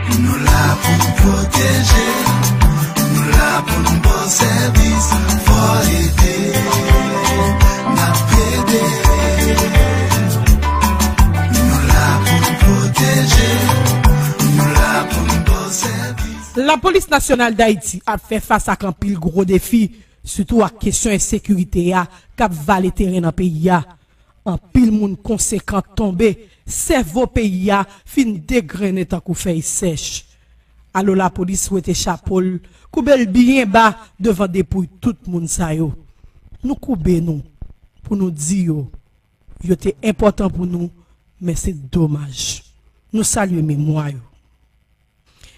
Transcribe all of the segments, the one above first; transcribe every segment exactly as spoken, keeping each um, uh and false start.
Nou la pou n pwoteje, nou la pou n ba w sèvis, fò ede, n ap ede. Nou la pou n pwoteje, nou la pou n ba w sèvis. Lapolis Nasyonal Dayiti ap fè fas ak anpil gwo defi, sitou ak kesyon ensekirite a k ap vale teren nan peyi a. Anpil moun konsekan tonbe, sèvo peyi a fin degrennen tankou fèy sèch. Alo lapolis wete chapo l, koube l byen ba devan depouy tout moun sa yo. Nou koube nou pou nou di yo, yo te enpòtan pou nou, men se domaj. Nou salye memwa yo.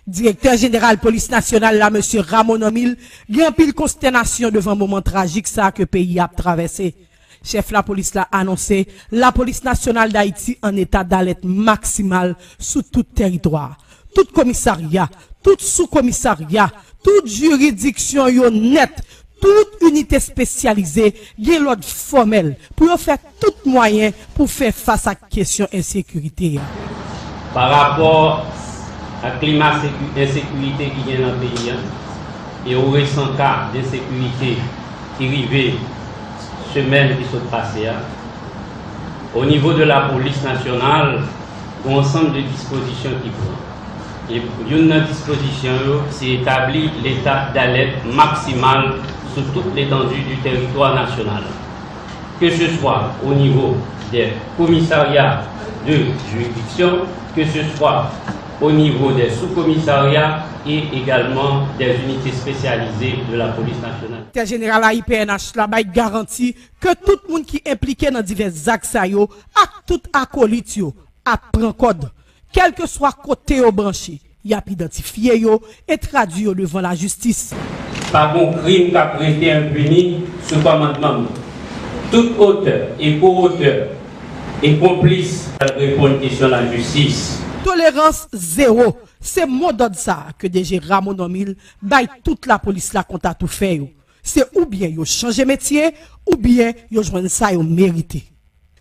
Direktè Jeneral Polis Nasyonal la, mesye Ramon Normil, gen anpil konstènasyon devan moman trajik sa a ke peyi a ap travèse. Chèf lapolis la anonse Lapolis Nasyonal Dayiti an eta dalèt maksimal sou tout tèritwa a. Tout komisarya, tout soukomisarya, tout jiridiksyon yo nèt, tout inite espesyalize gen lòd fòmèl pou yo fè tout mwayen pou fè fas ak kesyon ensekirite a. Pa rapò ak klima seku-, ensekirite ki gen nan peyi a, e o resan ka ensekirite ki rive semèn ki sot pase a, o nivo de lapolis nasyonal, gen yon ansanm de dispozisyon ki pran. E youn nan dispozisyon yo, se etabli leta dalèt maksimal sou tout letandi di tèritwa nasyonal. Que ce soit au niveau des commissariats de juridiction, que ce soit au niveau des sous-commissariats et également des unités spécialisées de la police nationale. Direktè jeneral a I P N H la bay garanti ke tout moun ki enplike nan divès zak sa yo ak tout akolit yo ap pran kòd, kèlkeswa kote yo branche, y ap idantifye yo e tradui yo devan lajistis. Pa gon krim k ap rete enpini sou kòmandman m. Tout otè e ko-otè e konplis pral reponn kesyon lajistis. Tolerans zewo, se mo dòd sa a ke D G Ramon Normil bay tout lapolis la konn tou fè yo. Se oubyen yo chanje metye, oubyen yo jwenn sa yo merite.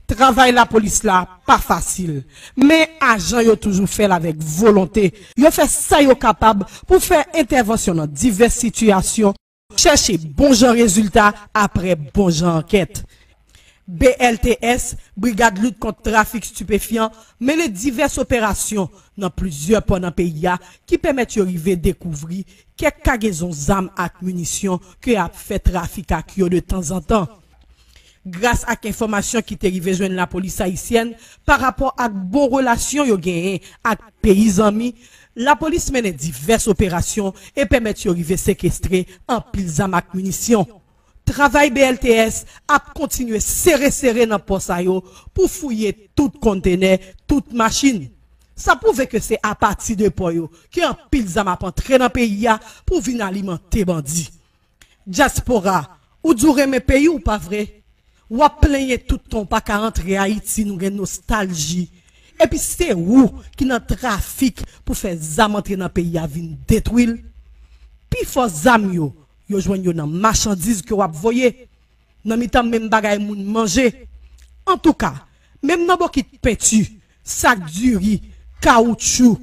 Travay lapolis la pa fasil, men ajan yo toujou fè l avèk volonte. Yo fè sa yo kapab pou fè entèvansyon nan divès sitiyasyon, chèche bon jan rezilta apre bon jan ankèt. B L T S, Brigad Lit Kont Trafik Stipefyan, mennen divès operasyon nan plizyè pò nan peyi a ki pèmèt yo rive dekouvri kèk kagezon zam ak minisyon ke y ap fè trafik ak yo de tanzantan. Gras ak enfòmasyon ki te rive jwenn lapolis ayisyèn pa rapò ak bon relasyon yo genyen ak peyi zanmi, lapolis mennen divès operasyon e pèmèt yo rive sekestre anpil zam ak minisyon. Travay B L T S ap kontinye sere sere nan pò sa yo pou fouye tout kontenè, tout machin. Sa pwouve ke se apati de pò yo ke anpil zam ap antre nan peyi a pou vin alimante bandi. Dyaspora, ou di w renmen peyi w, pa vre? W ap plenyen tout tan w pa ka antre Ayiti, nou gen nostalji. Epi se ou ki nan trafik pou fè zam antre nan peyi a vin detwi l. Pifò zam yo, yo jwenn yo nan machandiz ke w ap voye. Nan mitan menm bagay moun manje. Antouka, menm nan bokit penti, sak diri, kawoutchou,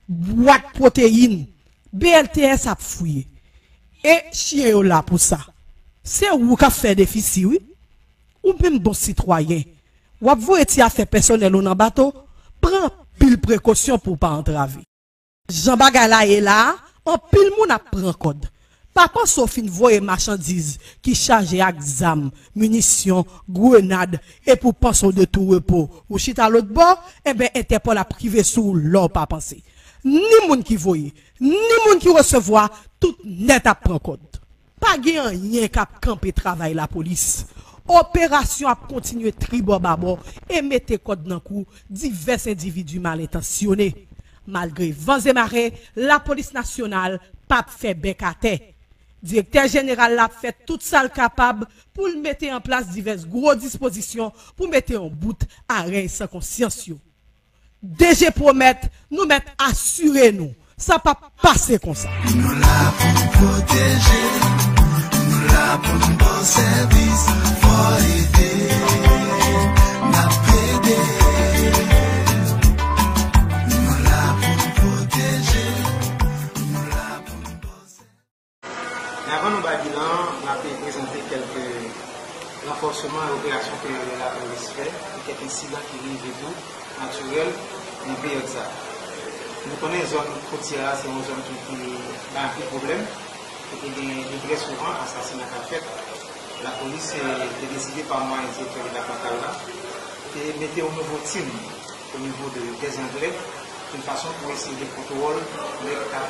bwat pwoteyin, B L T S ap fouye. E chyen yo la pou sa. Se ou k ap fè defisi, wi. Ou menm bon sitwayen, w ap voye ti afè pèsonèl ou nan bato, pran anpil prekosyon pou w pa antrave. Jan bagay la ye la a, anpil moun ap pran kòd. Pa panse w fin voye machandiz ki chaje ak zam, minisyon, grenad, epi w panse w de tou repo, ou chita lòt bò, enben Entèpòl ap rive sou ou lè w pa panse. Ni moun ki voye, ni moun ki resevwa, tout nèt ap pran kòd. Pa gen anyen k ap kanpe travay lapolis. Operasyon ap kontinye tribò babò e mete kòd nan kou divès endividi mal entansyone. Malgre van e mare, lapolis nasyonal p ap fè bèk atè. Direktè jeneral la ap fè tout sa l kapab pou l mete an plas divès gwo dispozisyon pou mete yon bout a rèy san konsyans yo. D G pwomèt, nou mèt asire nou, sa p ap pase konsa. Nou la pou n pwoteje, nou la pou n ba w sèvis, fò ede, n ap ede. Nou la pou n pwoteje, Bilan an, n ap prezante kèlke ranfòsman e operasyon ke lapolis fè, e kèk ensidan ki rive tou natirèl nan peryòd sa a. Nou konnen zòn kotyè a se yon zòn ki, ki bay anpil pwoblèm, kote gen, gen trè souvan asasina k ap fèt. Lapolis, eh, te deside pa mwayen direktè depatmantal la, te mete yon nouvo tim o nivo de, dè Anglè, yon fason pou eseye gen kontwòl nèg k ap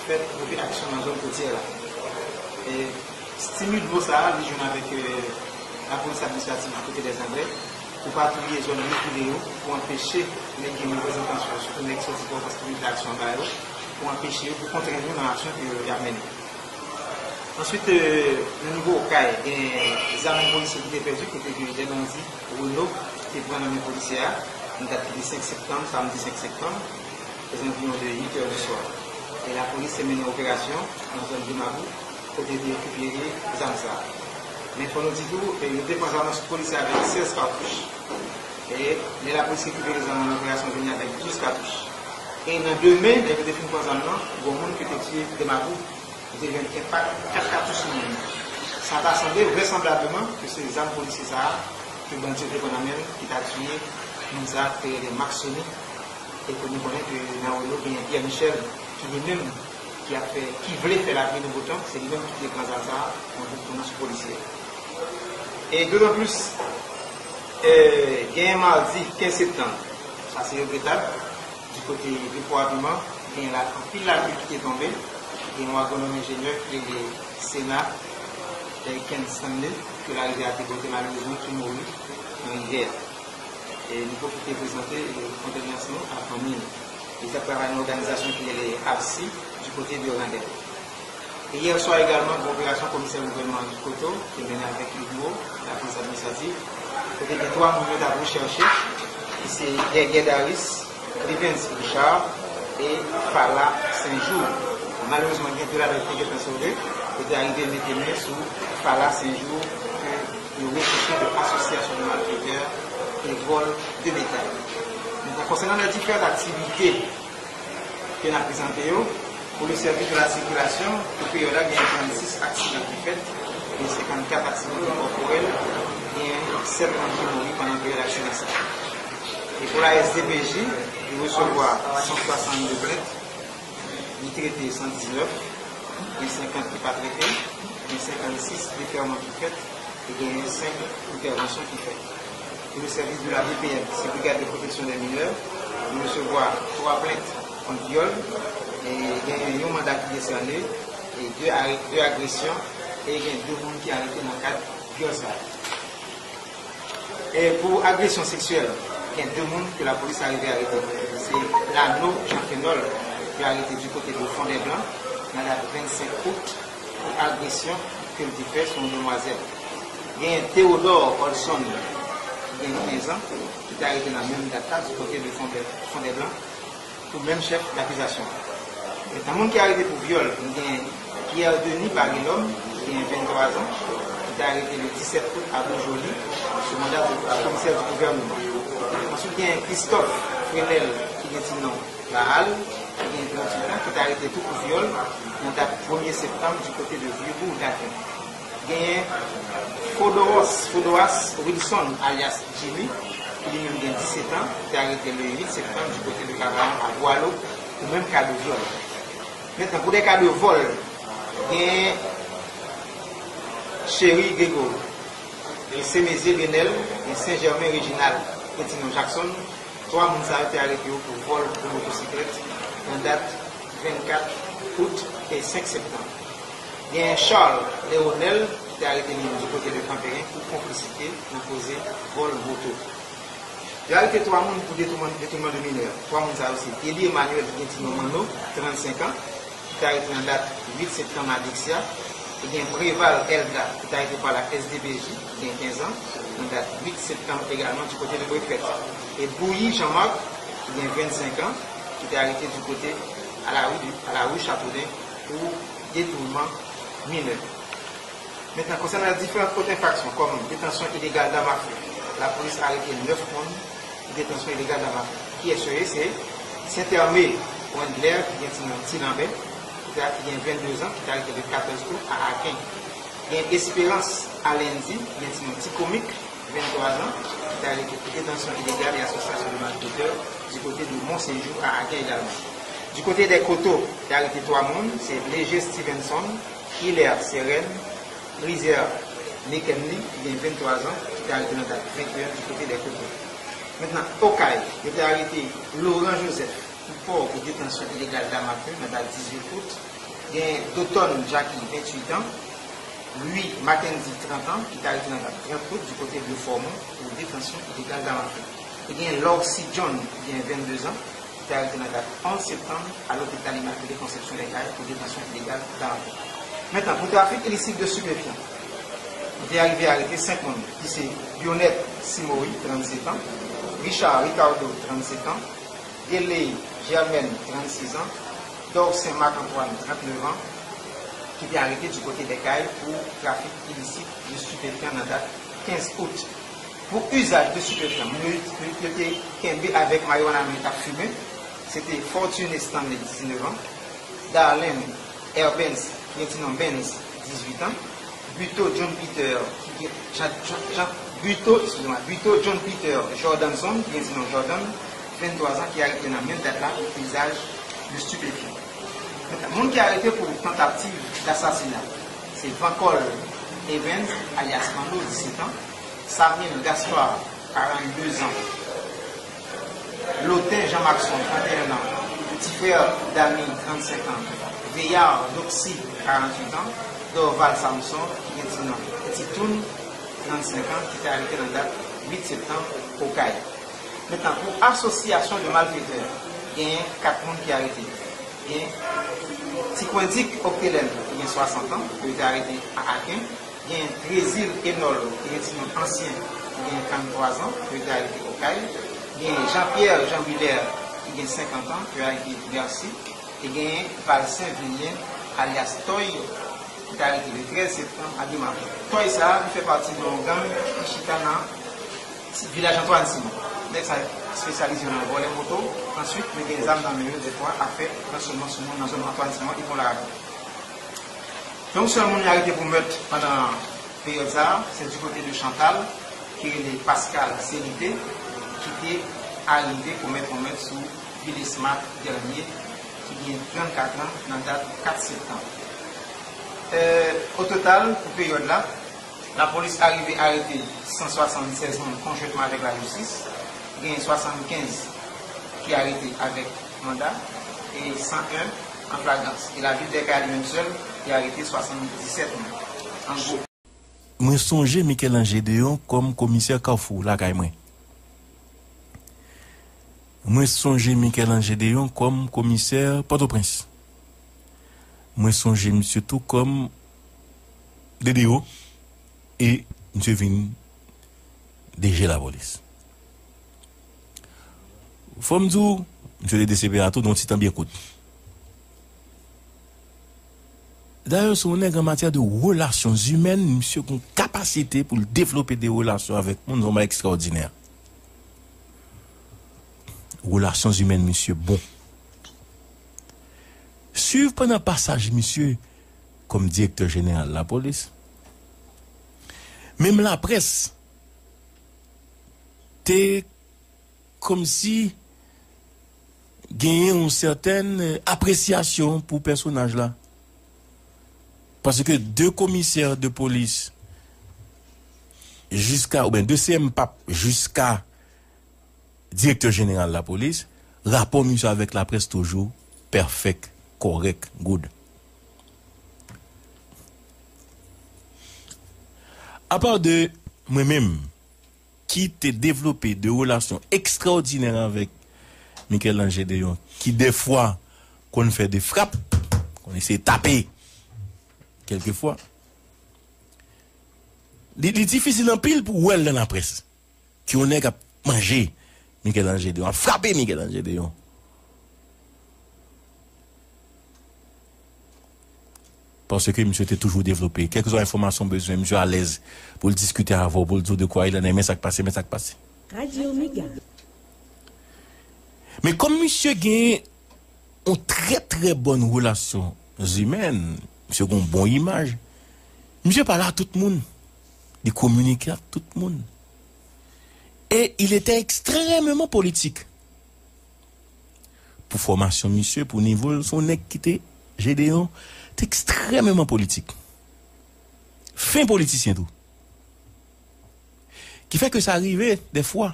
fè move aksyon nan zòn kotyè la. E stimil nou sa a, li jwenn avèk, eh, lapolis administratif di kote dè Anglè, pou patwouye zòn rekile yo, pou anpeche nèg gen move entansyon, sitou nèg soti Pòtoprens ki mete aksyon anba yo, pou anpeche yo, pou kontrenn yo nan aksyon ke y ap mennen. Answit, eh, nan nivo Okay, gen zam yon polisye ki te pèdi, kote gen de bandi Renault te pran nan men polisye a, nan dat ki te senk septanm, samdi senk septanm, ozanviwon de uit è di swa. E lapolis te mennen operasyon nan zòn Demabou, kote yo te rekipere zam sa a. Men fò nou di tou, eh, yo te pran zam nan sou polisye a avèk sèz katouch. E lè lapolis rekipere zam nan, operasyon vini avèk douz katouch. E nan demen, lè yo te fin pran zam nan, gen yon moun ki te tiye Demabou, li te jwenn enpak kat katouch nan men li. Sa ta sanble vrèsanblableman ke se zam polisye sa a ke bandi yo te pran nan men l ki ta tiye moun sa a ki te rele Maxoni, e ke nou konnen ke nan Renault genyen Pierre Michel ki li menm ki ap fè, ki vle fè lapli nan botan, se li menm ki te pran zam sa a nan bout pou nan sou polisye. E dotan plis, eh, genyen madi kenz septanm, sa se regretab, di kote Vye Pwa Piman, gen la, anpil lapli ki te tonbe, gen yon agwonòm enjenyè ki rele Sena, eh, Ken Stanley, ke larivyè a te pote malerezman ki mouri nan rivyè a. E nou pwofite prezante, eh, kondolyans nou a fanmi l. Li t ap travay nan òganizasyon ki rele APSI, di kote de Randèv. E yè swa egalman, gen operasyon komisè gouvènman Guy Cotto te mennen avèk UDMO, lapolis administrativ, kote gen twa moun yo t ap rechèche, ki se Guerguer Daris, Clivens Richard e Fala Senjou. Malerezman, gen de ladan yo ki te gentan sove, yo te arive mete men sou Fala Senjou, ke yo rechèche de asosyasyon de malfetè e vòl de detay. Donk, konsènan lè diferan aktivite ke n ap prezante yo, pou le sèvis de la sikilasyon, pou peryòd la, gen trannsis aksidan ki fèt, gen senkannkat aksidan kòporèl, gen sèt moun ki mouri pandan peryòd aksidan sa a. E pou la S D P J, li resevwa san swasannde plent, li trete san diznèf, gen senkant ki pa trete, gen senkannsis defèman ki fèt, e genyen senk entèvansyon ki fèt. Pou le sèvis de la B P M, se Brigad de Protection des Mineurs, nou resevwa twa plent kont vyòl, e genyen yon manda ki desène, e de are-, de agresyon, e gen de moun ki arete nan kad vyòl sa yo. E pou agresyon seksyèl, gen de moun ke lapolis arive arete. Se Lano Jean Fenol, yo arete di kote de Fondèblan, nan dat vennsenk out, pou agresyon ke l te fè sou yon demwazèl. Gen Théodore Olson, ki gen kenz an, ki te arete nan menm dat la, di kote de Fondè-, Fondèblan, pou menm chèf dakizasyon. Nan moun ki arete pou vyòl, nou gen Pierre Denis Parilhomme, ki gen venntwa zan, ki te arete le disèt out a Boujoli, sou manda de komisè di gouvènman. Answit, gen Christophe Frenel, ki gen ti non Bahal, ki gen tranntuit an, ki te arete tou pou vyòl, nan dat premye septanm, di kote de Vieux Bourg Daken. Genyen Fodoros, Fodoras Wilson, alyas Jimmy, ki li menm gen disèt an, ki te arete le uit septanm di kote de Kavayon a Bwalo, pou menm ka de vyòl. Mentnan, pou de ka de vòl, genyen Chéry Grégory, gen Semezye Benel, gen Sen Jèmen Reginald, gen ti non Jackson, twa moun sa yo te arete yo pou vòl de motosiklèt nan dat vennkat out e senk septanm. Gen Charles Leonel ki te arete li menm di kote de Kanperen pou konplisite nan koze vòl moto. Yo arete twa moun pou detounman, detounman de minè. Twa moun sa yo se Eli Emmanuel ki gen ti non Manno, trannsenk an, ki te arete nan dat uit septanm a Dexia. E gen Preval Elda ki te arete pa la S D P J, ki gen kenz an, nan dat uit septanm egalman di kote de Brefèt. E Bouilly Jean Marc, ki gen vennsenk an, ki te arete di kote a la rue du, a la rue Châteaudun pou detounman minè. Mentnan, konsènan diferan kot enfraksyon, kòm detansyon ilegal dam afe, lapolis arete nèf moun pou detansyon ilegal dam afe. Kiyès yo ye? Se Saint-Hermé Wendler, ki gen ti non Ti Lanbè, Ki gen vennde zan, ki te arete le katòz out a Aken. Gen Esperans Alendi, ki gen ti non Ti Komik, venntwa zan, ki te arete pou detansyon ilegal e asosyasyon de malfetè du côté de Mont Séjour à Aken également. Du côté des Coteaux, te arete twa moun, se Léger Stevenson, Hilaire Seren, Rizer Nekenly, ki gen venntwa zan, ki te arete nan dat venteyen du côté des Coteaux. Mentnan, Okay, yo te arete Laurent Joseph, pou pò pou detansyon ilegal dam afe nan dat dizuit out. Gen Dotòn Jacky, ventuit an, Louis Mackendy, trant an, ki te arete nan dat trant out du côté de Fòmon pou detansyon ilegal dam afe. E gen Lorcy John, ki gen vennde zan, ki te arete nan dat onz septanm a lopital Immaculée Conception Les Cayes pou detansyon ilegal dam afe. Mentnan, pou trafik ilisit de stupéfiant, nou te arive arete senk moun, ki se Dionette Simory, trannset an, Richard Ricardo, trannset an, Deley Germaine, trannsis an, Dorcin Marc Antoine, trannèf an, ki te arete du côté des Cayes pou trafik ilisit de stupéfiant nan dat kenz out. Pou izaj de stupéfiant, moun yo, yo te kenbe avèk marijuana men yo t ap fimen, se te Fortuné Stanley, diznèf an, Darlene Herbens, ki gen ti non Benz, dizuit an, Buteau John Peter, ki gen, Jean, Jean, Jean, Buteau, excusez-moi, Buteau John Peter Jordanson, ki gen ti non Jordan, venntwa zan, ki arete nan menm dat la pou izaj de stupéfiant. Moun ki arete pou tantativ dasasina, se Vancol Evans, alyas Manno, diset an, Samuel Gaspard, karannde zan, Lotin Jean Maxon, trannteyen an, ti frè Dany, trannsenk an, Veyard Doxy, karanntuit an, Dorval Samson, ki gen ti non Ti Toun, trannsenk an, ki te arete nan dat uit septanm, Okay. Mentnan, pou asosyasyon de malfetè, genyen kat moun ki arete. Gen Ti Kwendik Octélène, ki gen swasant an, ke yo te arete a Aken. Gen Trezil Enol, ki gen ti non Ansyen, ki gen kanntwa zan, ke yo te arete Okay. Gen Jean Pierre Jean Billère, ki gen senkant an, ke yo arete Bèsi. E gen Valcin Vilien, alyas Toy, ki te arete le trèz septanm a Demapo. Toy sa a, li fè pati de yon gang ki chita nan vilaj Antwàn Simon. Nèg sa espesyalize yo nan vòlè moto, answit, mete zam nan men yo, dèfwa, ap fè ransèyman sou moun nan zòn Antwàn Simon e Pon Larabò. Yon sèl moun yo arete pou mèt pandan peryòd sa a, se du côté de Chantal, ki rele Pascal Célité, ki te arive komèt yon mèt sou Vilesma Dernier, ki gen trannkat an, nan dat kat septanm. Euh, o total, pou peryòd la, lapolis arive arete san swasannsèz moun konjwentman avèk lajistis, gen swasannkenz ki arete avèk manda e san en an flagrans. E lavil Dèkay li menm sèl, li arete swasanndisèt moun. An gwo. Mwen sonje Michel-Ange Deyon kòm komisè Kafou lakay mwen. Mwen sonje Michel-Ange Deyon kòm komisè Pòtoprens. Mwen sonje misye tou kòm D D O e misye vin D G lapolis. Fò m di w, misye te D C P A tou, nan yon ti tan byen kout. Dayè, se yon nèg an matyè de relasyon imèn, misye gen yon kapasite pou l devlope de relasyon avèk moun, yon bagay ekstraòdinè. Relasyon imèn misye bon. Swiv pandan pasaj misye kòm direktè jeneral lapolis. Menm laprès te kòmsi genyen yon sètèn, eh, apresyasyon pou pèsonaj la. Paske de komisè de polis jiska, oubyen de C M pap jiska direktè jeneral lapolis, rapò misye avèk laprès toujou pèfèk, kòrèk, good. Apa de mwen menm, ki te devlope de relasyon ekstraòdinè avèk Michel-Ange Deyon, ki dèfwa konn fè de frap, konn eseye tape, kèlkefwa. Li, li difisil anpil pou w wè l nan laprès. Ke yon nèg ap manje Michel-Ange Deyon, ap frape Michel-Ange Deyon. Paske misye te toujou devlope. Kèlkeswa enfòmasyon w bezwen, misye alèz pou l diskite avè w, pou l di w de quoi il en est, men sa k pase, men sa k pase. Radio Mega. Men kòm misye gen yon trè, trè bòn relasyon ressources humaines, misye gen yon bon imaj. Misye pale a tout moun. Li kominike ak tout moun. Et il était extrêmement politique. Pou fòmasyon misye, pou nivo l, se yon nèg ki te, Gédéon, te ekstrèmeman politik. Fen politisyen tou. Ki fè ke sa rive, dèfwa,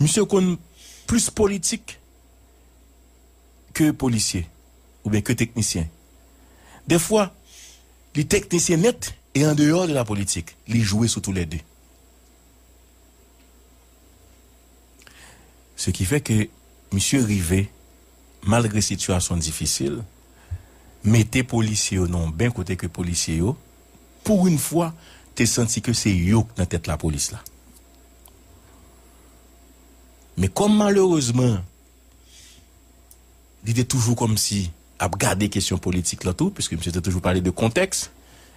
misye konn plis politik ke polisye, oubyen ke teknisyen. Dèfwa, li teknisyen nèt e an deyò de la politik, li jwe sou toulède. Se ki fè ke misye rive, malgre sitiyasyon difisil, mete polisye yo nan yon ben kote ke polisye yo, pou yon fwa, te santi ke se yo k nan tèt lapolis la. Men kòm malerezman, li te toujou kòmsi ap gade kesyon politik lan tou, piske misye te toujou pale de kontèks.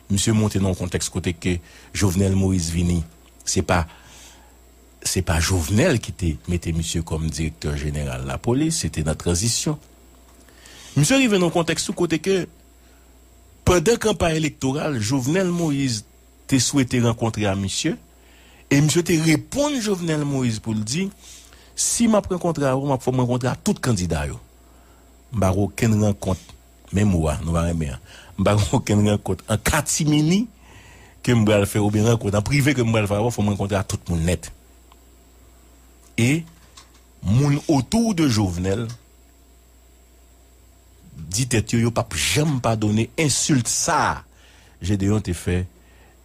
Misye monte nan yon kontèks kote ke Jovenel Moïse vini, se pa, se pa Jovenel ki te mete misye kòm direktè jeneral lapolis, se te nan tranzisyon. Misye rive nan yon kontèks tou kote ke, pandan kanpay elektoral, Jovenel Moïse te swete rankontre a misye, e misye te reponn Jovenel Moïse pou l di, si m ap rankontre a ou, m ap fò m rankontre a tout kandida yo. M pa gen okenn rankont, menm ou a, nou pa renmen an. M pa gen okenn rankont an katimini ke m pral fè, oubyen rankont an prive ke m pral fè avè w, fò m rankontre a tout moun nèt. E moun otou de Jovenel di tèt yo, yo p ap janm padone ensilt sa a Gédéon te fè,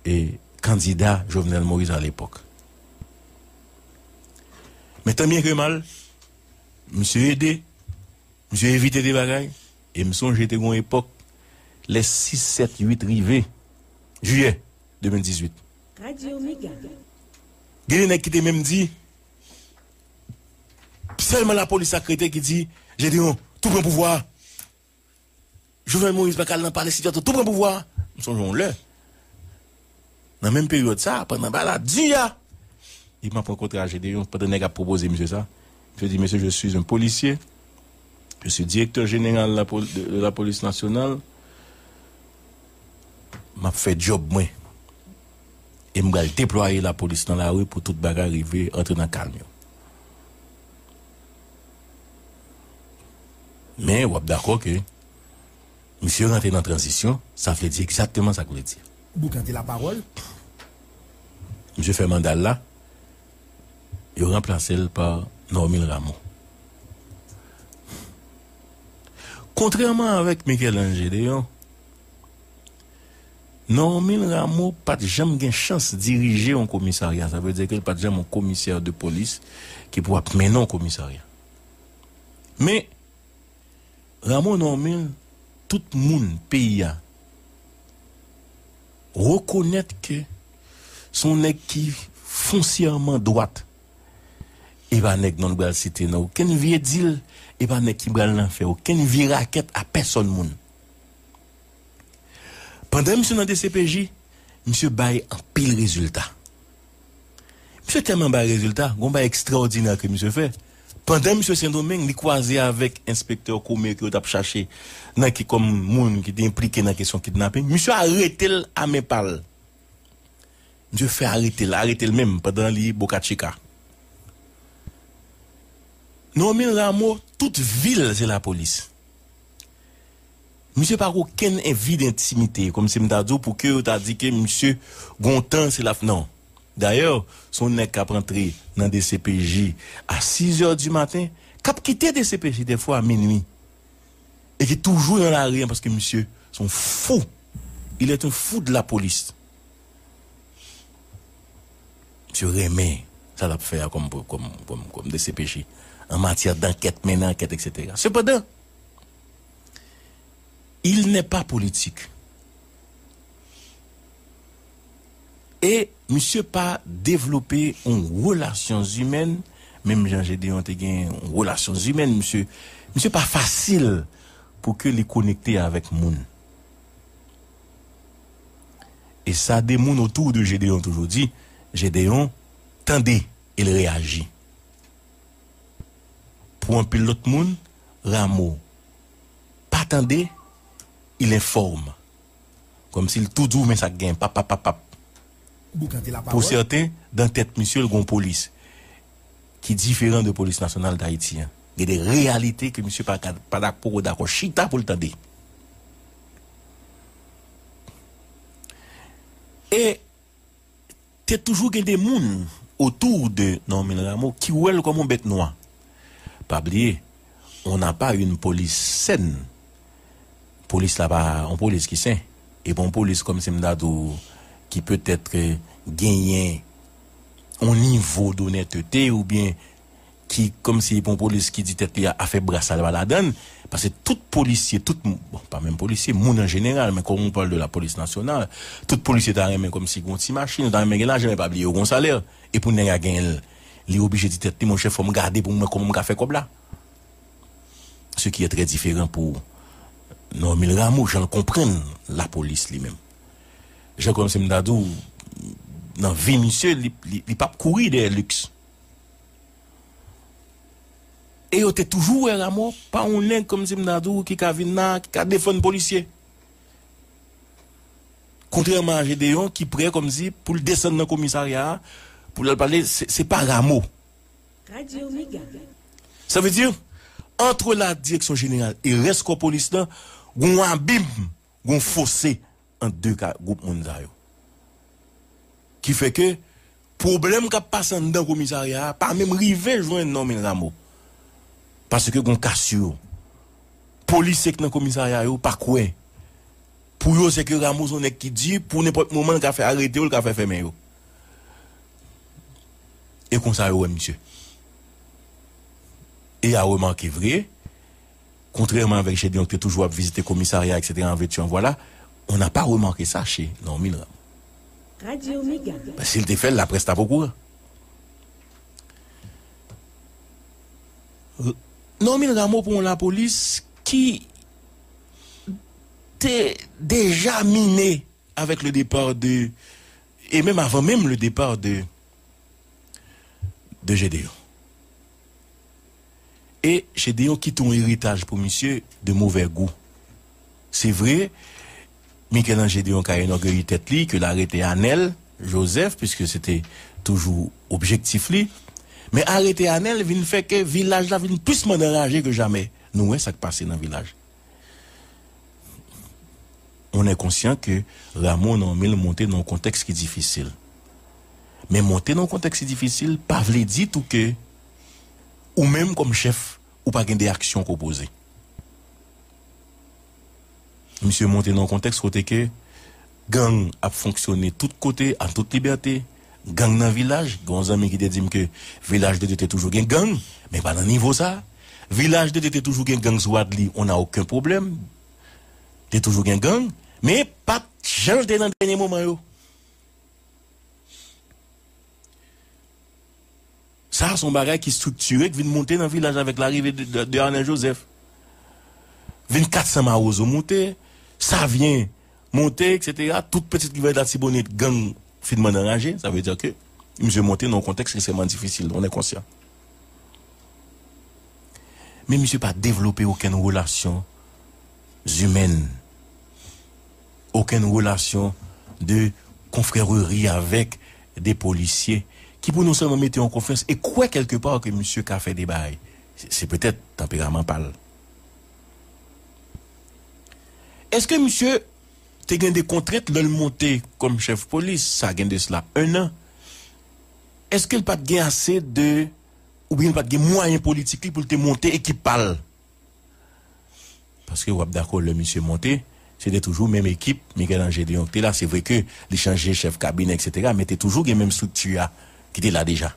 e, kandida Jovenel Moïse alepòk. Men tan byen ke mal, misye ede, misye evite de bagay, e m sonje te gen yon epòk, lè sis, sèt, uit rive, jiyè de mil dizuit. Gen de nèg ki te menm di, sèlman lapolis la k rete ki di, Gédéon, tou pran pouvwa a. Jovenel Moïse pa ka al nan palè, sitiyasyon tou pran pouvwa a. M sonje yon lè, nan menm peryòd sa, pandan bagay la di a, e m ap rankontre a Gédéon, pandan nèg ap pwopoze misye sa, misye di, Monsieur, je suis un policier, je suis directeur général de la pol-, de, de la police nationale, m ap fè djòb mwen. E m pral deplwaye lapolis nan lari pou tout bagay rive antre nan kalm yo. Men, w ap dakò ke misye rantre nan tranzisyon, sa vle di egzakteman sa k vle di. Boukante lapawòl. Misye fè manda l la, yo ranplase l pa Normil Rameau. Kontrèman avèk Michel-Ange Gédéon, Normil Rameau pa t janm gen chans dirije yon komisarya. Sa vle di ke l pa t janm yon komisè de polis ki pou ap mennen yon komisarya. Men, Rameau Normil, tout moun peyi a rekonèt ke se yon nèg ki fonsyèman dwat. E pa nèg non l pral site nan okenn vye dil, e pa nèg ki pral nan fè okenn vye rakèt a pèsòn moun. Pandan misye nan D C P J, misye bay anpil rezilta. Misye tèlman bay rezilta, gon bagay ekstraòdinè ke misye fè. Pandan misye Sendomeng, li kwaze avèk enspektè Kome ke yo t ap chache nan ki kòm moun ki te enplike nan kesyon kidnaping, misye arete l a men pa l. Misye fè arete l, arete l menm pandan li Boca Chica. Normil Rameau, tout vi l se lapolis. Misye pa gen okenn envi d entimite, kòmsi m ta di w pou ke yo ta di ke misye gon tan se la, non. Dayè, se yon nèg k ap antre nan D C P J a sizè di maten, k ap kite D C P J dèfwa a minui, e ki toujou nan lari an paske misye se yon fou. Il est un fou de la police. Misye renmen sa l ap fè a kòm, kòm, kòm, kòm D C P J, an matyè dankèt, mennen ankèt, etsetera. Sepandan, il n'est pas politique. E misye pa devlope yon relasyon imèn, menm jan Gédéon te gen yon relasyon imèn, misye, misye pa fasil pou ke li konekte avèk moun. E sa de moun otou de Gédéon toujou di, Gédéon tande e l reyaji. Pou anpil lòt moun, Rameau pa tande, il informe. Kòmsi l tou di w, men sa k gen, pap, pap, pap, pap. Pou sèten, dan tèt misye, l gon polis ki diferan de Polis Nasyonal Dayiti an. Gen de reyalite ke misye pa ka, pa dakò, dakò chita pou l tande. E te toujou gen de moun otou de Normil Rameau ki wè l kòm yon bèt nwa. Pa bliye, on n'a pas une police saine. Polis la pa yon polis ki sen. E pa yon polis kòmsi m ta di w ki petèt genyen yon nivo donètete oubyen ki kòmsi e pa yon polis ki di tèt li a afè bras la pa ladan l. Paske tout polisye, tout, bon, pa menm polisye, moun an jeneral, men kòm on pale de la polis nasyonal, tout polisye ta renmen kòmsi gon ti machin, yo ta renmen gen lajan, men pa bliye yo gon salè. E pou nèg la genyen l, li oblije di tèt li, monchè, fò m gade pou m wè kòman m ka fè kòb la. Ce qui est très différent pour Normil Rameau, jan l konprann lapolis li menm. Jan kòmsi m ta di w, nan vi misye, li, li, li p ap kouri dèyè liks. E yo te toujou wè Rameau pa yon nèg kòmsi m ta di w ki ka vin la, ki ka defann polisye. Kontrèman a Gédéon ki prè kòmsi pou l desann nan komisarya a, pou l al pale, se, se pa Rameau. Sa vle di, entre la direction générale e rès kò polis lan, gon abim, gon fose ant de ka, gwoup moun sa yo. Ki fè ke pwoblèm k ap pase anndan komisarya a pa menm rive jwenn Normil Rameau. Paske gon kasyo. Polisye k nan komisarya yo pa kwè. Pou yo, se ke Rameau se yon nèg ki di, pou nenpòt moman, l ka fè arete yo, l ka fè fèmen yo. E konsa yo wè misye. E a remake vre, kontrèman avèk Gédéon ki te toujou ap vizite komisarya, et cetera, an vètu an vwala, on n'a pas remarqué ça chez Normil Rameau. Radio Mega. Ben, si l te fè l, laprès t ap okouran. Normil Rameau pou yon lapolis ki te deja mine avec le départ de, et même avant même le départ de, de Gédéon. E Gédéon kite yon eritaj pou misye de mauvais goût. Se vre, Michel-Ange Gédéon ka enògeye tèt li ke l arete Anel Joseph, puiske se te toujou objektif li. Men arete Anel vin fè ke vilaj la vin plis mande anraje ke jamè. Nou wè sa k pase nan vilaj. On est conscient que Rameau Normil monte nan yon kontèks ki difisil. Men monte nan yon kontèks ki difisil pa vle di tou ke ou menm kòm chèf, ou pa gen de aksyon ke w poze. Misye monte nan yon kontèks kote ke gang ap fonksyone tout kote, a tout libète. Gang nan vilaj, gen yon zanmi ki te di m ke Vilaj de Dye te toujou gen gang, men pa nan nivo sa. Vilaj de Dye te toujou gen gang sou Wadli, on a okenn pwoblèm. Te toujou gen gang, men pa t jan l te nan dènye moman yo. Sa a se yon bagay ki estriktire, ki vin monte nan vilaj avèk larive de, de, de Arnel Joseph. Vin kat san Mawozo monte, Savyen monte, et cetera. Tout pitit rivyè Latibonit, gang fin mande anraje. Sa vle di ke misye monte nan yon kontèks ekstrèmman difisil, on est conscient. Men misye pa devlope okenn relasyon imèn, okenn relasyon de konfrèreri avèk de polisye ki pou non sèlman mete yo an konfyans e kwè kèlkepa ke misye ka fè de bagay. Se, se petèt tanperaman pa l. Èske misye te gen de kontrent lè l monte kòm chèf polis, sa gen de sela en an? Èske l pa t gen ase de, oubyen l pa t gen mwayen politik li pou l te monte ekip pa l? Paske w ap dakò lè misye monte, se te toujou menm ekip Michel-Ange Gédéon ki te la. Se vre ke li chanje chèf kabinè, et cetera, men te toujou gen menm estrikti a ki te la deja.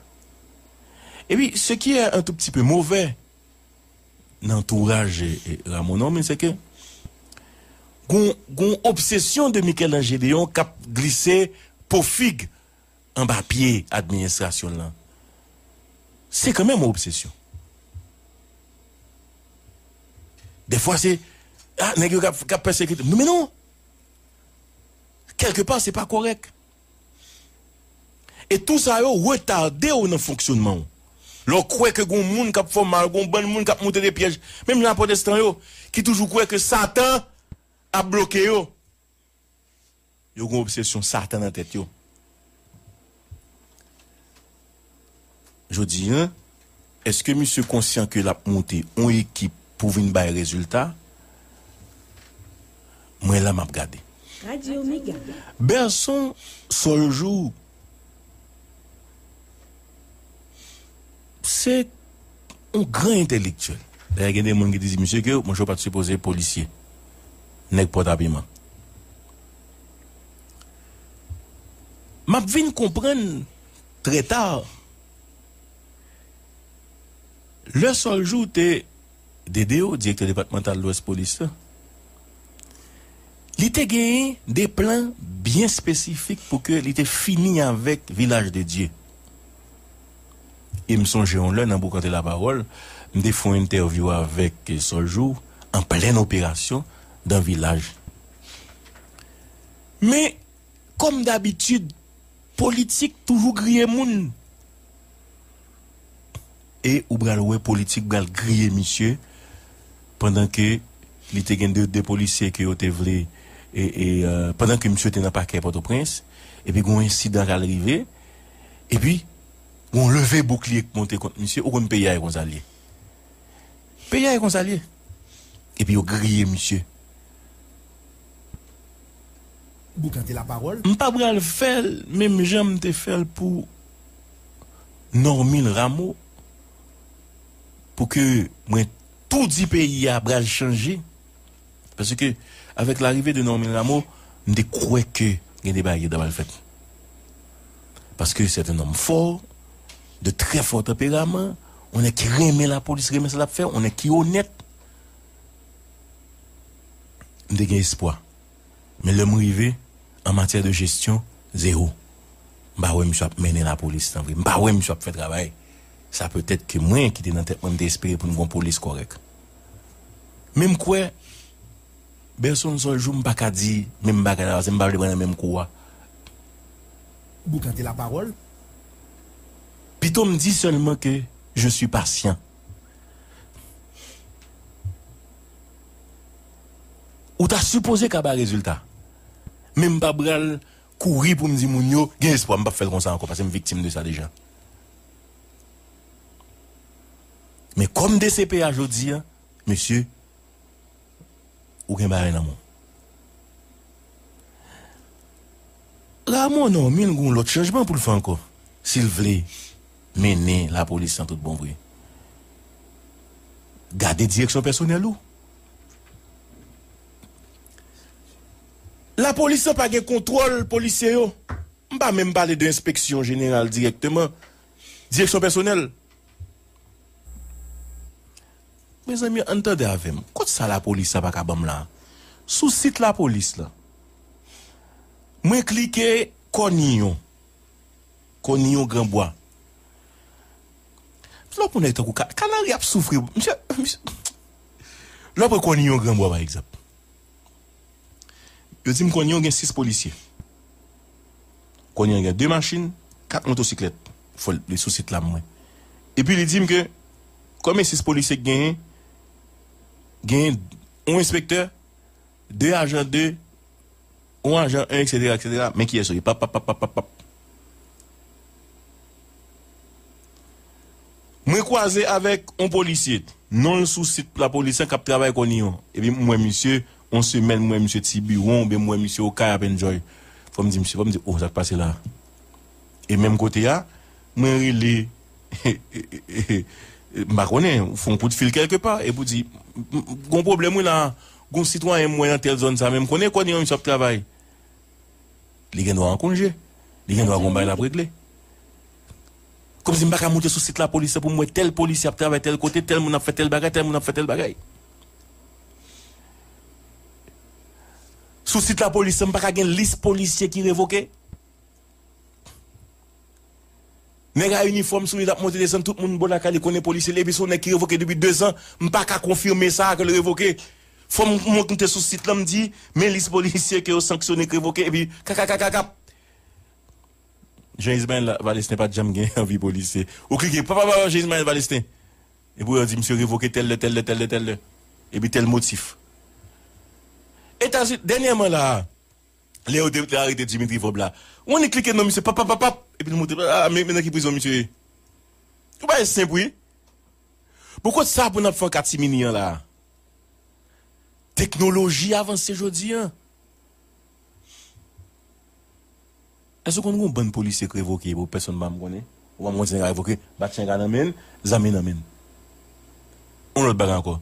Epi, ce qui est un tout petit peu mauvais nan antouraj, e, e, Rameau Normil, se ke gon, gon obsesyon de Michel-Ange Gédéon k ap glise po fig anba pye administrasyon l lan. Se kanmenm yon obsesyon. Defwa se, ah, nèg yo k ap, k ap pèsekite m. Non, men non! Kèlkepa, se pa kòrèk. E tou sa yo retade w nan fonksyonman w. Lè w kwè ke gon moun k ap fè w mal, gon bann moun k ap monte de pyèj, menm jan a pwotestan yo, ki toujou kwè ke Satan ap bloke yo. Yo gon obsesyon Satan nan tèt yo. Jodi a, èske misye konsyan ke l ap monte yon ekip pou vin bay rezilta? Mwen la m ap gade. Radio Mega. Berson Soljou, se yon gran entèlektyèl. Dayè, gen de moun ki te di misye ke, monchè, w pa t sipoze polisye. Nèg pòtapiman. M ap vin konprann trè ta, lè Soljou te D D O, direktè depatmantal Lwès Polis la, li te genyen de plan byen espesifik pou ke li te fini avèk Vilaj de Dye. E m sonje yon lè nan Boukante Lapawòl, m te fè yon entèvyou avèk Soljou an plèn operasyon dan Vilaj. Men, kòm dabitid, politik toujou griye moun. E ou pral wè politik pral griye misye pandan ke li te gen de, de polisye ke yo te vle, e, e, euh, pandan ke misye te nan pakè Pòtoprens, epi gon ensidan k al rive, epi gon leve boukliye k monte kont misye, ou konn peyi a e konsa l ye. Peyi a e konsa l ye. Epi yo griye misye. Boukante Lapawòl. M pa pral fè l menm jan m te fè l pou Normil Rameau, pou ke mwen tou di peyi a pral chanje. Paske, avèk larive de Normil Rameau, m te kwè ke gen de bagay ki ta pral fèt. Paske c'est un homme fort, de très fort tempérament, yon nèg ki renmen lapolis, renmen sa l ap fè, yon nèg ki onèt. M te gen espwa. Men lè m rive, an matyè de jesyon, zewo. M pa wè misye ap mennen lapolis nan vre. M pa wè misye ap fè travay. Sa petèt ke mwen ki te nan tèt mwen, m te espere pou n gon polis kòrèk. Men m kwè, Berson, sèl jou m pa ka di menm bagay la, paske m pa vle pran nan menm kou a. Boukante Lapawòl. Pito m di sèlman ke je suis patient. Ou ta sipoze ka bay rezilta. Men m pa pral kouri pou m di moun yo, gen espwa, m p ap fè l konsa ankò, paske m viktim de sa deja. Men kòm D C P A jodi a, mesye, ou gen bagay nan men w. Rameau Normil gon lòt chanjman pou l fè ankò, si l vle mennen lapolis lan tout bon vre. Gade direksyon pèsonèl ou. Lapolis lan pa gen kontwòl polisye yo. M pa menm pale de enspeksyon jeneral dirèkteman. Direksyon pèsonèl. Mezanmi, ann tande avè m. Kot sa lapolis la pa ka ban m la? Sou sit lapolis la. Mwen klike Kòniyon. Kòniyon Granbwa. Lè w pran nèg tankou Ka-, Kanari ap soufri. Misye, misye. Lè w pran Kòniyon Granbwa, pa egzanp. Yo di m Kòniyon gen sis polisye. Kòniyon gen de machin, kat motosiklèt. Fò li sou sit la, mwen. Epi li di m ke, kòm e sis polisye k genyen, genyen yon enspektè, de ajan de, yon ajan en, etsetera, etsetera. Men kiyès yo ye. Pap, pap, pap, pap, pap, pap. Mwen kwaze avèk yon polisye, non l sou sit lapolis lan k ap travay Kòniyon. Epi m wè misye, yon semèn m wè misye Tibiwon, oubyen m wè misye Okay ap enjoy. Fò m di misye, fò m di, oh, sa k pase la? E menm kote a, mwen rele, m pa konnen, ou fè yon kout fil kèlkepa, epi w di, m, m, gon pwoblèm wi la, gon sitwayen m wè nan tèl zòn sa, men m konnen Kòniyon misye ap travay. Li gen dwa an konje. Li gen dwa gon bagay l ap regle. Kòmsi m pa ka moute sou sit lapolis la pou m wè tèl polisye ap travay tèl kote, tèl moun ap fè tèl bagay, tèl moun ap fè tèl bagay. Sou sit lapolis la, m pa ka gen lis polisye ki revoke. Nèg a inifòm sou li, l ap monte desann, tout moun bò lakay li konnen polisye li, epi se yon nèg ki revoke depi de zan, m pa ka konfime sa ke l revoke. Fò m monte sou sit la, m di, men lis polisye ke yo sanksyone, k revoke, epi kakakakakap. Jean Ismaël Valestin pa t janm gen anvi polisye. Ou klike, pa, pa, pa, Jean Ismaël Valestin. Epi yo di misye revoke tèl lè, tèl lè, tèl lè, tèl lè. Epi tèl motif. Etazini, dènyèman la a, lè yo te, te arete Dimitri Vorbe la, ou annik klike non misye, pap, pap, pap, pap, epi l montre, ah, men, men nan ki prizon misye ye. Yon bagay senp, wi. Bon, kot sa pou n ap fè yon katimini an la a? Teknoloji avanse jodi a. Èske w konn gen yon bann polisye k revoke pou pèsonn pa m konnen? Ou pa m konn si nèg la revoke, bat chenga nan men l, zam li nan men l. Yon lòt bagay ankò.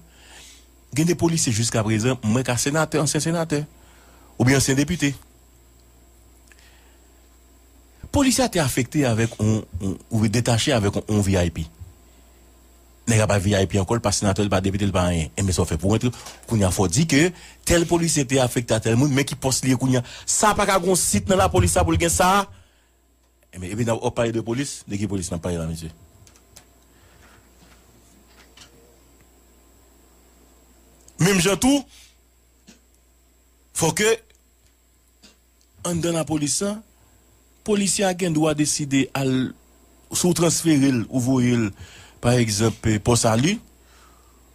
Gen de polisye jiskaprezan, m wè ka senatè, ansyen senatè, oubyen ansyen depite. Polisye a te afekte avèk on, on, oubyen detache avèk on, on V I P. Nèg la pa V I P ankò, l pa senatè, l pa depite, l pa anyen. Enben, sa w fè pou w antre, kounye a fò w di ke tèl polisye te afekte a tèl moun, men ki pòs li ye kounye a. Sa pa ka gon sit nan lapolis la pou l gen sa. Enben, epi n ap, w ap pale de polis, de ki polis n ap pale la, mesye? Menm jan tou, fò ke anndan lapolis la, polisye a gen dwa deside al, si w transfere l, ou voye l, pa egzanp, Pòsali,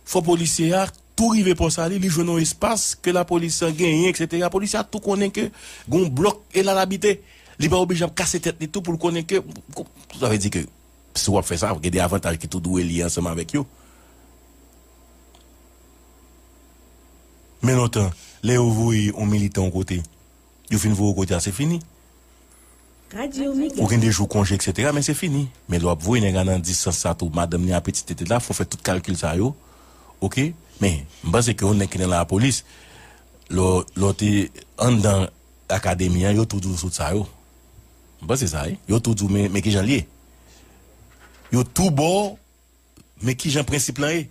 fò polisye a tou rive Pòsali, li jwenn yon espas ke lapolis la genyen, etsetera. Polisye a tou konnen ke gen yon blòk e la l abite. Li pa oblije ap kase tèt li tou pou l konnen ke, sa vle di ke si w ap fè sa, gen de avantaj ki tou dwe lye ansanm avèk yo. Men lontan, lè yo voye yon militan yon kote, yo fin voye w kote a, se fini. Ou gen de jou konje, etsetera, men se fini. Men lè w ap voye nèg la nan distans sa tou, madanm li a, pitit li te la, fò w fè tout kalkil sa yo. Oke? Men, m panse ke yon nèg ki nan lapolis, lè w, lè w te anndan akademi an, yo tou di w sot sa yo. M panse sa, wi. Yo tou di w, men, men kijan l ye. Yo tou ba w men kijan prensip lan ye?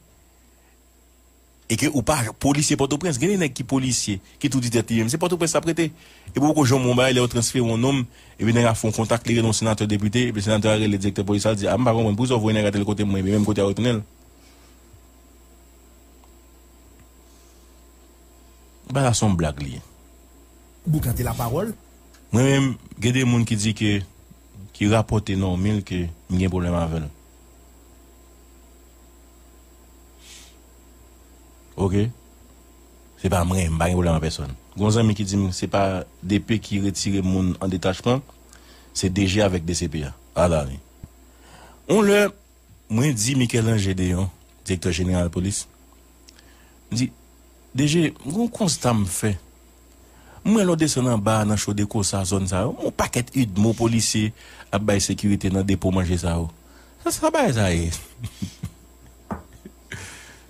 E ke ou pa polisye Pòtoprens. Gen de nèg ki polisye, ki tou di tèt li menm se Pòtoprens l ap rete. Epi ou poko janm wè yon bagay lè yo transfere yon nonm, epi nèg la fè yon kontak, li rele yon senatè, depite, epi senatè a rele direktè polis la, l di, a, m pa konprann, poukisa w voye nèg la tèl kote, mwen, epi menm kote a yo tounen l? Bagay la se yon blag li ye. Boukante lapawòl. Mwen menm, gen de moun ki di ke, ki rapòte Normil ke m gen pwoblèm avè l. Oke? Se pa mwen, m pa gen pwoblèm ak pèsonn. Gen yon zanmi ki di m se pa D P ki retire moun an detachman, se D G avèk D C P a. Ala li. Yon lè, mwen di Michel-Ange Deyon, direktè jeneral polis, m di, D G, m gen yon konsta m fè. M wè lè w desann anba a nan Chodeco sa, zòn sa yo, yon pakèt UDMO polisye ap bay sekirite nan depo manje sa yo. Sa, sa bagay sa ye?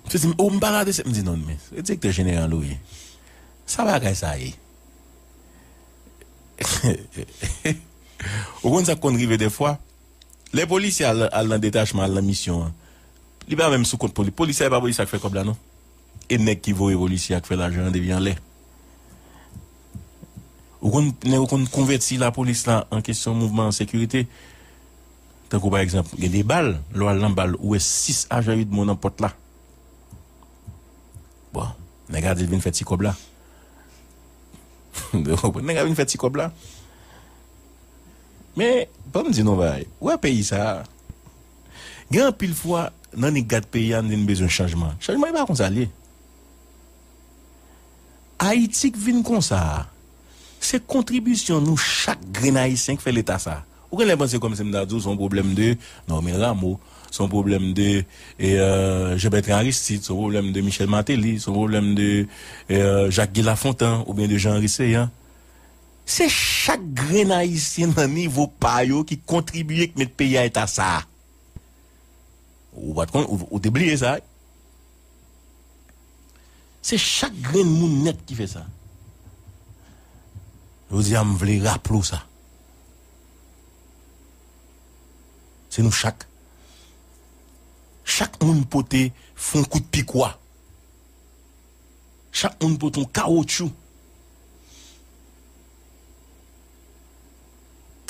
Misye di m, o, m pa ka desann. M di, non, men, se direktè jeneral ou ye. Sa bagay sa ye? Ou konn sa k konn rive dèfwa? Lè polisye al, al nan detachman, al nan misyon an, li pa menm sou kont polis. Polisye a, e pa polisye a k fè kòb la, non. E nèg ki voye polisye a k fè lajan an depi anlè. Ou konn, nèg yo konn konvèti lapolis la an kesyon mouvman an sekirite. Tankou pa egzanp, gen de bal, lè w al nan bal, ou wè sis ajan UDMO nan pòt la. Bon, nèg la di l vin fè ti kòb la. Ou konprann? Nèg la vin fè ti kòb la. Men, ban m di nou yon bagay. Ou wè peyi sa a, gen anpil fwa, n annik gad peyi a, n di n bezwen chanjman. Chanjman, e pa konsa l ye. Ayiti k vin konsa a, se kontribisyon nou chak grenn Ayisyen k fè leta sa a. Ou genlè panse kòmsi m ta di w se yon pwoblèm de Normil Rameau, se yon pwoblèm de, e, e, Jean Bertrand Aristide, se yon pwoblèm de Michel Martelly, se yon pwoblèm de, e, e, Jacques Guy Lafontant oubyen de Jean Henry Céant. Se chak grenn Ayisyen nan nivo pa yo ki kontribye k met peyi a eta sa a. Ou pa t konn, ou, ou te bliye sa, wi. Se chak grenn moun nèt ki fè sa. Jodi a, m vle raple w sa. Se nou chak. Chak moun pote fon kout pikwa. Chak moun pote yon kawotchou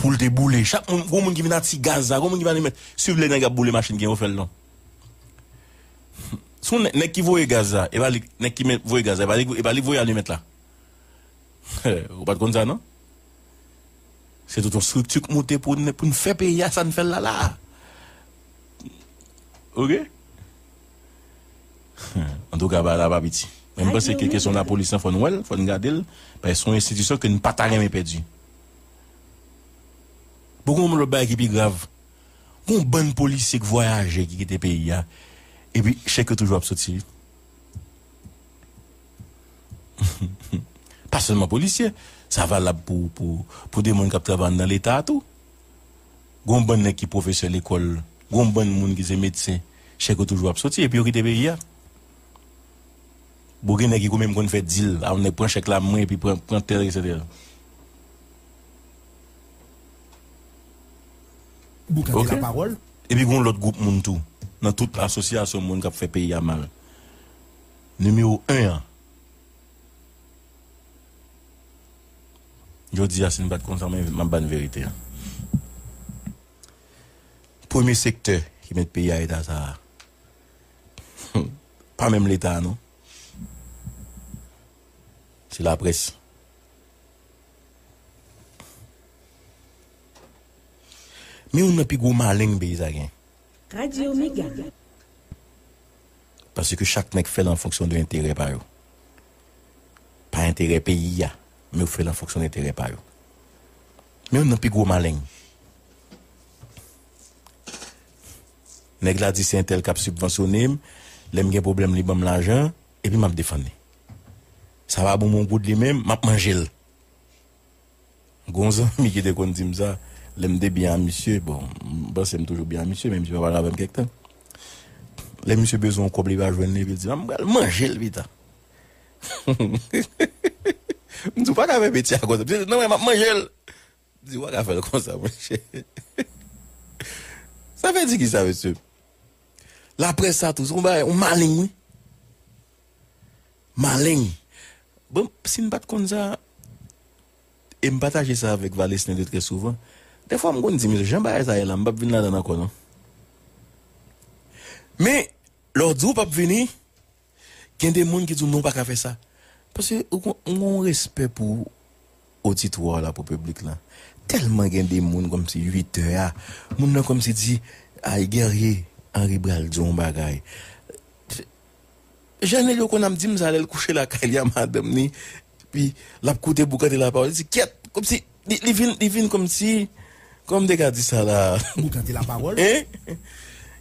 pou l te boule. Chak moun, gon moun ki vin atire gaz la, gon moun ki vin alimèt. Swiv lè nèg ap boule machin ki gen yo fè l non. Se yon nèg, nèg ki voye gaz la, e pa li, nèg ki met, voye gaz la, e pa li, e pa li voye alimèt la. Ou pa t konn sa non? Se tout yon estrikti k moute pou n, pou n fè peyi a sa n fè l la la. Oke? Antouka, bagay la pa piti. Men m panse ke kesyon lapolis lan, fò n wè l, fò n gade l, paske se yon enstitisyon ke n pa ta renmen pèdi. Pou gen yon lòt bagay ki pi grav, gen yon bann polisye k vwayaje, ki kite peyi a, epi chèk yo toujou ap soti. Pa sèlman polisye, sa valab pou, pou, pou de moun k ap travay anndan Leta a tou. Gen yon bann nèg ki pwofesè lekòl, gen yon bann moun ki se medsen, chèk yo toujou ap soti, epi yo kite peyi a. Bon, gen nèg ki menm konn fè dil, a yon nèg pran chèk la mwen, epi pran, pran tèl, etsetera. Boukan te lapawòl. Epi gen yon lòt gwoup moun tou, nan tout asosyasyon moun k ap fè peyi a mal. Nimewo en an. Jodi a, si n pa t konn sa, mwen, m ap ba n verite a. Premye sektè ki met peyi a eta sa a, pa menm Leta a, non. Se laprès. Men youn nan pi gwo maleng peyi sa gen. Radyo Mega. Paske chak nèg fè l an fonksyon de enterè pa yo. Pa enterè peyi a, men yo fè l an fonksyon de enterè pa yo. Men youn nan pi gwo maleng. Nèg la di se entèl k ap sibvansyone m, lè m gen pwoblèm li ban m lajan, epi m ap defann li. Sa pa bon, bon goud li menm, m ap manje l. Gon zanmi ki te konn di m sa, lè m te byen a misye, bon, m panse m toujou byen a misye, men misye pa pale avè m kèk tan. Lè misye bezwen yon kòb, li pa jwenn li, epi l di, "M pral manje l pita." M di, "Ou pa ka fè metye a konsa." Misye di, "Non, men m ap manje l." M di, "Ou pa ka fè l konsa, monchè." Sa vle di ki sa, mesye? Laprès sa tou, se yon bagay, yon maleng, wi. Maleng. Bon, si n pa t konn sa, e m pataje sa avèk Valestin de trè souvan, dèfwa m konn di, "Mesye, jan bagay sa ye la, m p ap vin ladan l ankò, non." Men, lè w di w p ap vini, gen de moun ki di w, "Non, w pa ka fè sa." Paske ou gon, ou gon respè pou oditwa w la, pou piblik la. Tèlman gen de moun kòmsi uit è a, moun nan kòmsi di, "Ay, Guerrier Henry pral di yon bagay." Janèl yo konn ap di m sa lè l kouche lakay li a madanm li, epi l ap koute Boukante Lapawòl, li di, "Kyèt!" Kòmsi, li, li vin, li vin kòmsi, kòman m te ka di sa la? Boukante Lapawòl? Hein?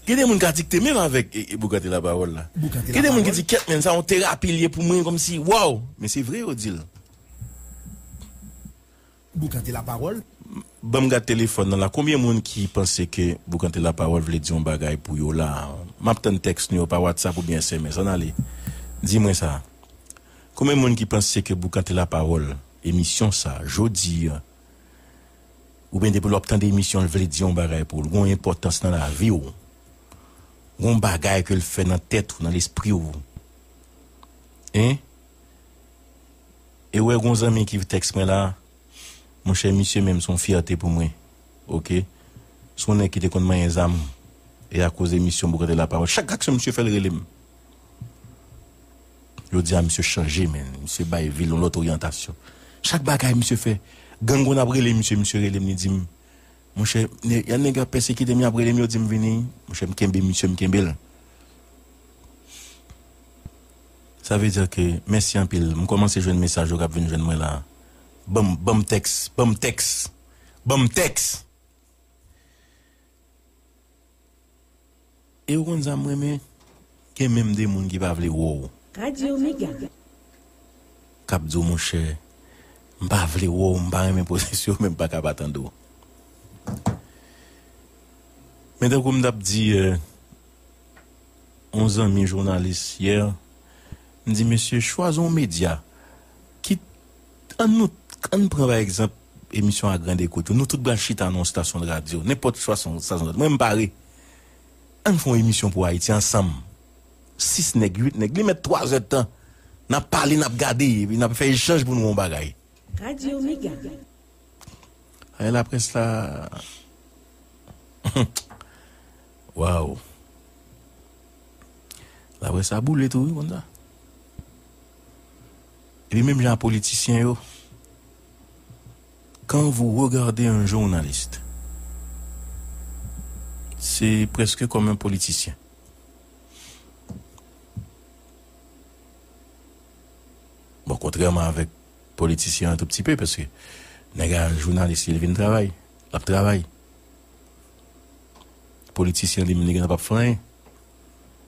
Gen de moun ka dikte menm avèk, e, e, Boukante Lapawòl la. Gen de moun ki di, "Kyèt, men sa yon terapi l ye pou mwen," kòmsi, waw! Men se vre yo di l. Boukante Lapawòl. Ban m gad telefòn nan la. Konbyen moun ki panse ke Boukante Lapawòl vle di yon bagay pou yo la? M ap tann tèks nou yo pa WhatsApp oubyen S M S. Ann ale. Di mwen sa. Konbyen moun ki panse ke Boukante Lapawòl, emisyon sa, jodi a, oubyen depi lè w ap tande emisyon, l vle di yon bagay pou ou, l gon enpòtans nan lavi w, gon bagay ke l fè nan tèt ou, nan lespri w? Hein? E wè gon zanmi ki tèks mwen la, monchè, misye menm se yon fyète pou mwen. Oke? Se yon nèg ki te konn manyen zam, e akoz emisyon Boukante Lapawòl, chak aksyon misye fè, l rele m. Jodi a, misye chanje, men. Misye bay vil yon lòt oryantasyon. Chak bagay misye fè, gang konn ap rele misye, misye rele m, li di m, "Monchè, ne-, y a nèg ap pèsekite m, y ap rele m, yo di m vini." Monchè, m kenbe misye, m kenbe l. Sa vle di ke, mèsi anpil. M kòmanse jwenn mesaj yo k ap vin jwenn mwen la. Ban m, ban m tèks, ban m tèks, ban m tèks. E ou konn sa m renmen? Gen menm de moun ki pa vle wè w. Radyo Mega. K ap di w, "Monchè, m pa vle wè w, m pa renmen prezans ou, men m pa ka pa tande w." Men tankou m t ap di, euh, yon zanmi jounalis yè, m di, "Mesye, chwazi yon medya. Kit, ann nou, ann pran pa egzanp emisyon A Grande Écoute. Nou tout pral chita nan yon stasyon de radyo, nenpòt stasyon, stasyon de radyo. Mwen, m pare. Ann fè yon emisyon pou Ayiti ansanm. Sis nèg, uit nèg, li mèt twa zè d tan. N ap pale, n ap gade, epi n ap fè echanj pou nou wè yon bagay." Radyo Mega. Ay, laprès la. Waw. Laprès la boule tou, wi, konn sa. Epi menm jan a politisyen yo. Quand vous regardez un journaliste, c'est presque comme un politicien. Bon, kontrèman avèk politisyen an tou pti pe, paske nèg a jounalis, li vin travay, l ap travay. Politisyen li menm, li gentan p ap fè anyen.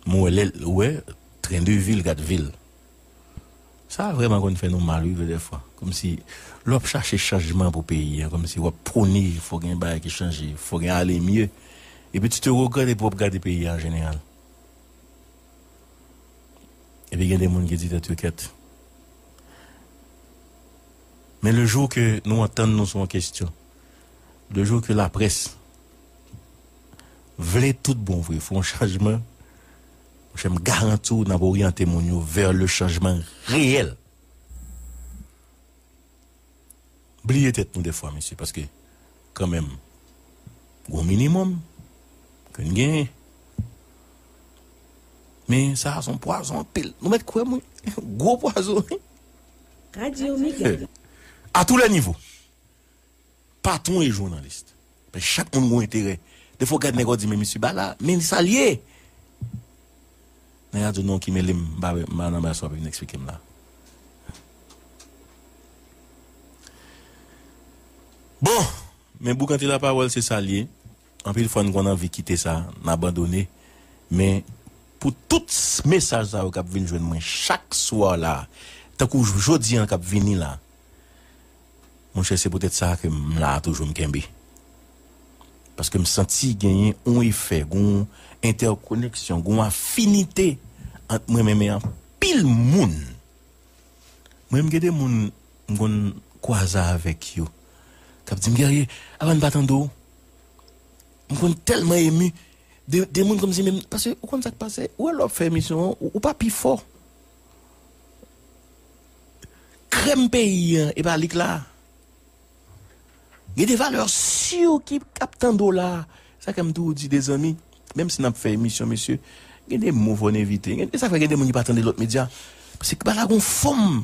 Mwen wè lè, ou wè, tren de vi l, gad vi l. Sa vrèman konn fè nou mal, wi, vre dèfwa. Kòmsi, lè w ap chache chanjman pou peyi a, kòmsi w ap pwone, fò gen bagay ki chanje, fò gen ale mye. Epi tu te regrettes epi w ap gade peyi a an jeneral. Epi gen de moun ki di tèt yo kèt. Men le jou ke nou antann nou sou yon kesyon, le jou ke laprès vle tout bon vre fè yon chanjman, monchè, m garanti w n ap oryante moun yo vè le chanjman reyèl. Bliye tèt nou dèfwa, mesye, paske kanmenm, gon minimòm ke n genyen. Men sa a se yon pwazon anpil. Nou mèt kwè m, wi. Gwo pwazon, wi. Radio Miguel. À tous les niveaux. Patwon e jounalis. Men chak moun gon enterè. Defwa w gad nèg w di, men misye ba la, men sa l ye. Nèg la di w non, ki mele m, m pa, m pa nan bagay sa w ap vin eksplike m la. Bon, men boukante lapawòl se sa l ye. Anpil fwa n konn anvi kite sa, n abandone. Men pou tout s-, mesaj sa yo k ap vin jwenn mwen chak swa la, tankou jodi an k ap vini la, monchè, se poutèt sa ke m la toujou, m kenbe. Paske m santi genyen yon efè, gon entèkoneksyon, gon afinite ant mwen menm e anpil moun. Mwen menm gen de moun m konn kwaze avèk yo, k ap di m, "Guerrier, apa n pa tande w?" M konn tèlman emi. De, de moun kòmsi menm, paske ou konn sa k pase, ou wè lè w ap fè emisyon an, ou, ou pa pi fò. Krèm peyi an, e pa li k la. Gen de valè si ki ap tande w la. Sa k fè m toujou di de zanmi, menm si n ap fè emisyon, mesye, gen de mo fò n evite. Gen, e sa k fè gen de moun ki pa tande lòt medya. Paske bagay la gon fòm.